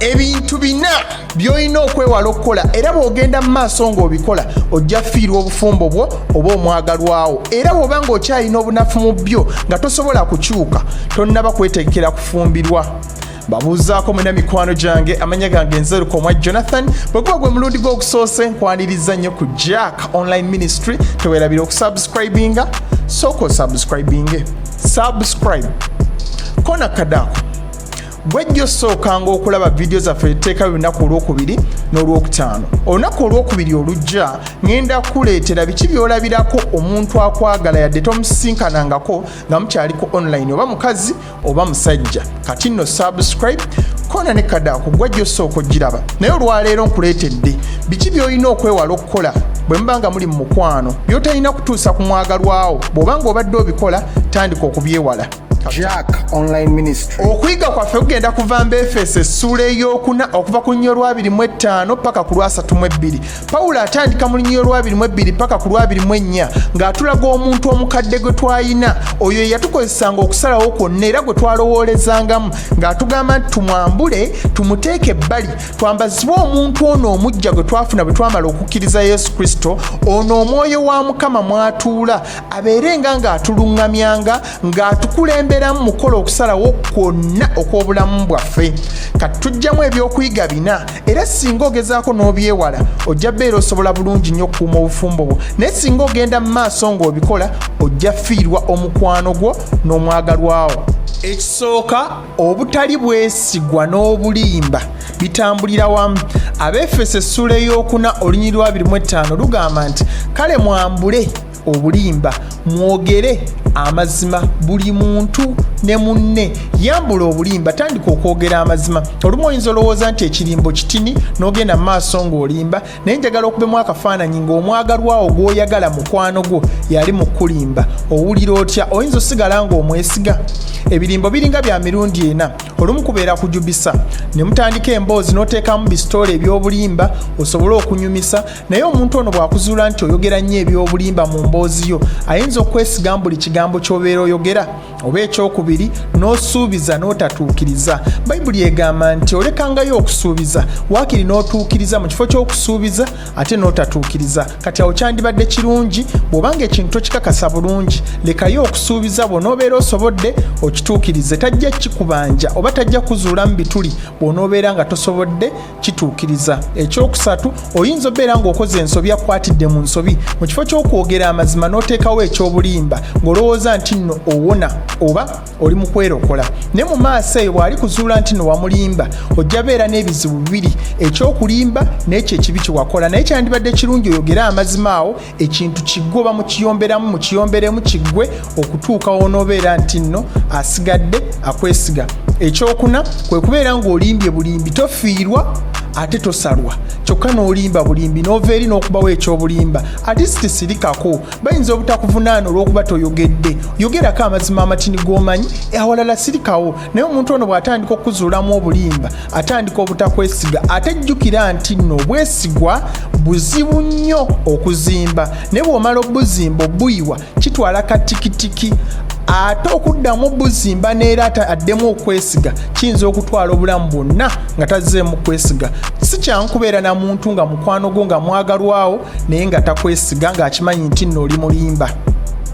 Ebintu bina by'olina okwewala okukola, era bw'ogenda mu maaso ng'obikola ojja fiirwa obufumbo bwo oba omwagalwawo. Era bw'oba ng'okyalina obunafu mu byo nga tosobola kukyuka, tonnaba kwetegekera kufumbirwa. Babuuzaako mwena mikwano gyange, amanya gange nzeruka omwa Jonathan. Bwe guba gwe mulundi gw'ogusoose, nkwaniriza nnyo ku Jack Online Ministry. Teweerabira okusubscribinga, sooka osubscribinge, subscribe kona kadaako. Gwejja osookanga okulaba vidiyo zaffe eteekayo olunaku olwokubiri n'olwokutaano. Olunaku olwokubiri olujja ŋŋenda kukuleetera biki by'olabirako omuntu akwagala yadde tomusisinkanangako nga mukyali ku online, oba mukazi oba musajja. Kati nno subscribe kona ne kadaako, gwajja osooka ogiraba. Naye olwaleero nkuleetedde biki by'olina okwewala okukola bwe muba nga muli mu mukwano, by'otalina kutuusa ku mwagalwawo. Bw'oba ng'obadde obikola, tandika okubyewala. Jack Online Ministry. Okuyiga kwaffe kugenda kuva mbeefeso essuula ey'okuna okuva ku nnyo lwa 25 paka ku lwasatu mu ebbiri. Pawulo atandika mu lunyiriri lwa 22 paka ku lwa 24 ng'atulaga omuntu omukadde gwe twalina, oyo eyatukozesanga okusalawo kwonna era gwe twalowoolezangamu, ng'atugamba nti tumwambule, tumuteeke ebbali, twambazibwe omuntu ono omuggya gwe twafuna bwe twamala okukkiriza Yesu Kristo. Ono omwoyo wa Mukama mw'atuula, abeerenga ng'atuluŋŋamyanga, ng'atukulemberamu mukola okusalawo kwonna okw'obulamu bwaffe. Kati tujjamu ebyokuyiga bina, era singa ogezaako n'obyewala ojja beera osobola bulungi nnyo okukuuma obufumbo bwo. Naye singa ogenda mu maaso ng'obikola, ojja fiirwa omukwano gwo n'omwagalwawo. Ekisooka, obutali bwesigwa n'obulimba bitambulira wamu. Abeefeso essuula ey'okuna olunyiriri lwa 25 lugamba nti, kale mwambule obulimba, mwogere amazima buli muntu ne munne. Yambula obulimba, tandika okwogera amazima. Olumu oyinza olowooza nti ekirimbo kitini n'ogenda mu maaso ng'olimba, naye njagala okubemu akafaananyi ng'omwagalwawo gw'oyagala, mukwano gwo, yali mu kulimba. Owulira otya? Oyinza osigala ng'omwesiga? Ebirimbo biringa bya mirundi ena. Olumu kubeera kujubisa ne mutandika emboozi n'oteekamu bisitoola eby'obulimba osobole okunyumisa. Naye omuntu ono bw'akuzuula nti oyogera nnyo ebyobulimba mu mboozi yo, ayinza okwesiga buli kigambo ky'obeera oyogera. Oba ekyokubiri, n'osuubiza n'otatuukiriza. Bayibuli egamba nti olekangayo okusuubiza, waakiri n'otuukiriza, mu kifo ky'okusuubiza ate n'otatuukiriza. Kati awo kyandibadde kirungi bw'obanga ekintu tokikakasa bulungi, lekayo okusuubiza, bw'onoobeera osobodde okituukirize. Tajja kikubanja oba tajja kuzuulamu bituli bw'onoobeera nga tosobodde kituukiriza. Ekyokusatu, oyinza obeera ng'okoze ensobi, akwatidde mu nsobi, mu kifo ky'okwogera amazima n'oteekawo ekyobulimba ng'olowooza nti nno owona oba oli mu kwerokola. Naye mu maaso eyo bw'ali kuzuula nti nno wamulimba, ojja beera n'ebizibu bibiri, ekyokulimba n'ekyo ekibi kye wakola. Naye kyandibadde kirungi oyogere amazima, awo ekintu kiggwe, oba mukiyomberamu, mukiyomberemu kiggwe okutuuka wonoobeera nti nno asigadde akwesiga. Ekyokuna kwe kubeera ng'olimbye bulimbi, tofiirwa ate tosalwa, kyokka n'olimba bulimbi n'ova eri n'okubawo ekyobulimba. Ate sirikako, bayinza obutakuvunaana olw'okuba toyogedde. Yogerako amazima amatini g'omanyi, awalala sirikawo. Naye omuntu ono bw'atandika okuzuulamu obulimba, atandika obutakwesiga. Ate jjukira nti nno obwesigwa buzibu nnyo okuzimba, naye bw'omala obuzimba obuyiwa kitwala katikitiki. Ate okuddamu obuzimba neera addemu okwesiga kiyinza okutwala obulamu bwonna nga tazzeemu kwesiga. Si kyangu kubeera na muntu nga mukwano gwo, nga mwagalwawo, naye nga takwesiga, ng'akimanyi nti nno oli mulimba.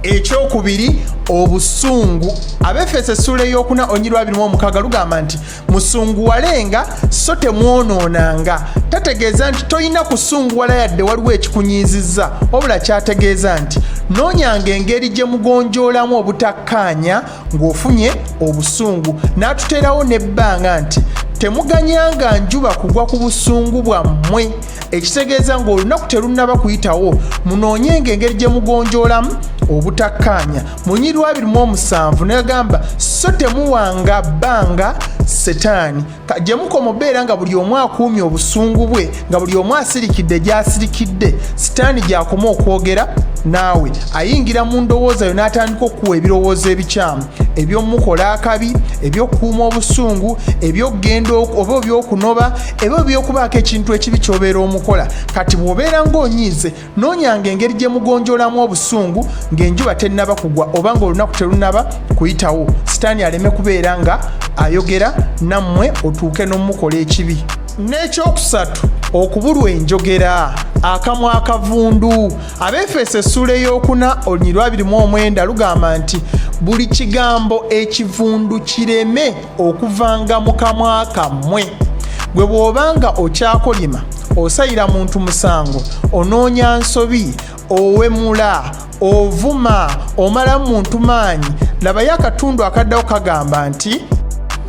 Ekyokubiri, obusungu. Abeefeso essuula ey'okuna olunyiriri 26 lugamba nti musunguwalenga so temwonoonanga. Tategeeza nti tolina kusunguwala yadde waliwo ekikunyiizizza, wabula kyategeeza nti noonyanga engeri gye mugonjoolamu obutakkaanya ng'ofunye obusungu. N'atuteerawo n'ebbanga nti temuganyanga njuba kugwa ku busungu bwammwe, ekitegeeza ng'olunaku terunnaba kuyitawo munoonyenga engeri gye mugonjoolamu obutakkaanya. Mu lunyiriri lwa 27 nagamba so temuwanga bbanga Setaani. Gye mukoma obeera nga buli omu akuumye obusungu bwe, nga buli omu asirikidde gy'asirikidde, Sitaani gy'akoma okwogera Naawe ayingira mu ndowooza yo n'atandika okukuwa ebirowoozo ebikyamu ebyomukola akabi, ebyokukuuma obusungu, ebyokugenda oba ebyokunoba, eba ebyokubaako ekintu ekibi ky'obeera omukola. Kati bw'obeera ng'onyiize, noonyanga engeri gye mugonjoolamu obusungu ng'enjuba tennaba kugwa oba ng'olunaku terunaba kuyitawo, Sitaani aleme kubeera nga ayogera nammwe otuuke n'omukola ekibi. N'ekyokusatu, okubulwa enjogera, akamwa akavundu. Abeefeso essuula ey'okuna olunyi lwa 29 lugamba nti buli kigambo ekivundu kireme okuvanga mu kamwa kammwe. Gwe bw'obanga okyakolima, osayira muntu musango, onoonya nsobi, owemula, ovuma, omala muntu maanyi. Labayo akatundu akaddawo kagamba nti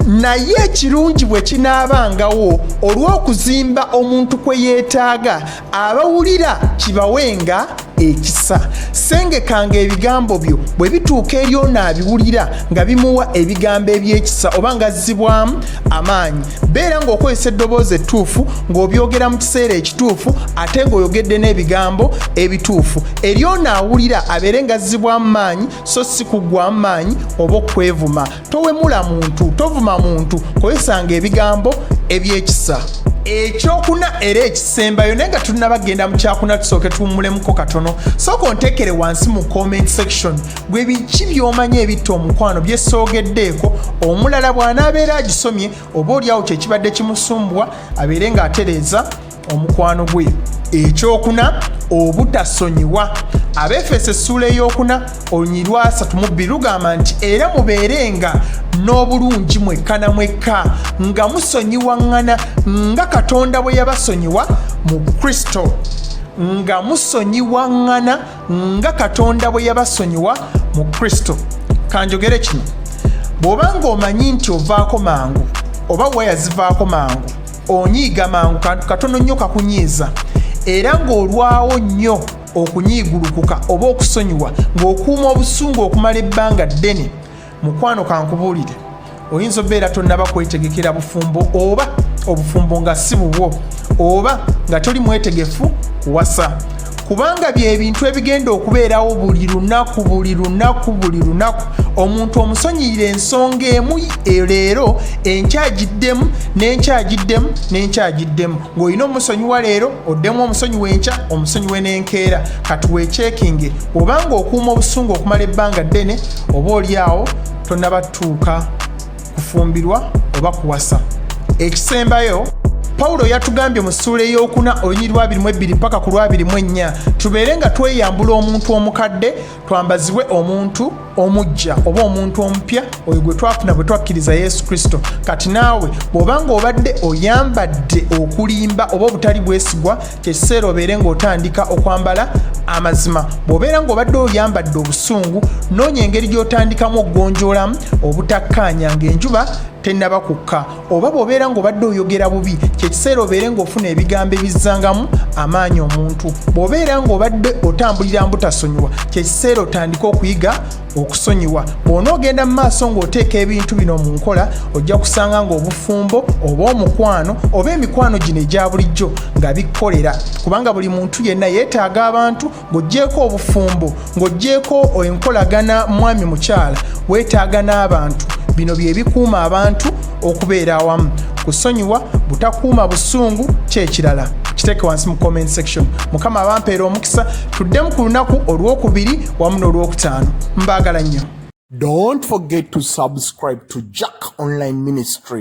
naye ekirungi bwe kinaabangawo olw'okuzimba omuntu kwe yeetaaga, abawulira kibawenga ekisa. Sengekanga ebigambo byo bwe bituuka eri ono abiwulira nga bimuwa ebigambo eby'ekisa oba nga azzibwamu amaanyi. Beera ng'okozesa eddoboozi ettuufu, ng'obyogera mu kiseera ekituufu, ate ng'oyogedde n'ebigambo ebituufu eri ono awulira abeere ng'azzibwamu maanyi, so si kuggwamu maanyi oba okwevuma. Towemula muntu, tovuma muntu, kozesanga ebigambo eby'ekisa. Ekyokuna era ekisembayo, naye nga tunnabagenda mu kyakuna, tusooke tuwummulemuko katono. Sooka onteekere wansi mu comment section gwe biki by'omanyi ebitta omukwano byesoogeddeeko. Omulala bw'anaabeera agisomye, oba oliawo kyekibadde kimusumbwa, abeere ng'atereeza omukwano gwe. Ekyokuna, obutasonyiwa. Abeefeso essuula ey'okuna olunyi lwa 32 lugamba nti era mubeerenga n'obulungi mwekka na mwekka, nga musonyiwaŋŋana nga Katonda bwe yabasonyiwa mu Kristo. Nga musonyiwaŋŋana nga Katonda bwe yabasonyiwa mu Kristo. Kanjogere kino, bw'oba ng'omanyi nti ovaako mangu oba waya zivaako mangu, onyiiga mangu, kantu katono nnyo kakunyiiza, era ng'olwawo nnyo okunyiigulukuka oba okusonyiwa, ng'okuuma obusungu okumala ebbanga ddene, mukwano kankubuulire, oyinza obeera tonnaba kwetegekera bufumbo, oba obufumbo nga si bubwo, oba nga toli mwetegefu kuwasa, kubanga bye bintu ebigenda okubeerawo buli lunaku, buli lunaku, buli lunaku. Omuntu omusonyiyira ensonga emu leero, enkya agiddemu, n'enkya agiddemu, n'enkya agiddemu, ng'olina omusonyiwa leero, oddemu omusonyiwa enkya, omusonyiwe n'enkeera. Kati weekyekinge, obanga okuuma obusungu okumala ebbanga ddene, oba oli awo tonnaba tuuka kufumbirwa oba kuwasa. Ekisembayo, Pawulo yatugambye mu ssuula ey'okuna olunyi lwa 22 paka ku lwa 24 tubeere nga tweyambula omuntu omukadde, twambazibwe omuntu omuggya oba omuntu omupya, oyo gwe twafuna bwe twakkiriza Yesu Kristo. Kati naawe bw'oba ng'obadde oyambadde okulimba oba obutali bwesigwa, kyekiseera obeere ng'otandika okwambala amazima. Bw'obeera ng'obadde oyambadde obusungu, noonya engeri gy'otandikamu okugonjoolamu obutakkaanya ng'enjuba tennaba kukka. Oba bw'obeera ng'obadde oyogera bubi, kyekiseera obeere ng'ofuna ebigambo ebizzangamu amaanyi omuntu. Bw'obeera ng'obadde otambulira mbutasonyiwa, kyekiseera otandike okuyiga okusonyiwa. Bw'onoogenda mu maaso ng'oteeka ebintu bino mu nkola, ojja kusanga ng'obufumbo oba omukwano oba emikwano gino egya bulijjo nga bikkolera, kubanga buli muntu yenna yeetaaga abantu. Ng'oggyeeko obufumbo, ng'oggyeeko enkolagana mwami mukyala, weetaaga n'abantu. Bino bye bikuuma abantu okubeera awamu: kusonyiwa, butakuuma busungu. Kyekirala kiteeke wansi mu comment section. Mukama abampeera omukisa. Tuddemu ku lunaku olwokubiri wamu n'olwokutaano. Mbaagala nnyo. Don't forget to subscribe to Jack Online Ministry.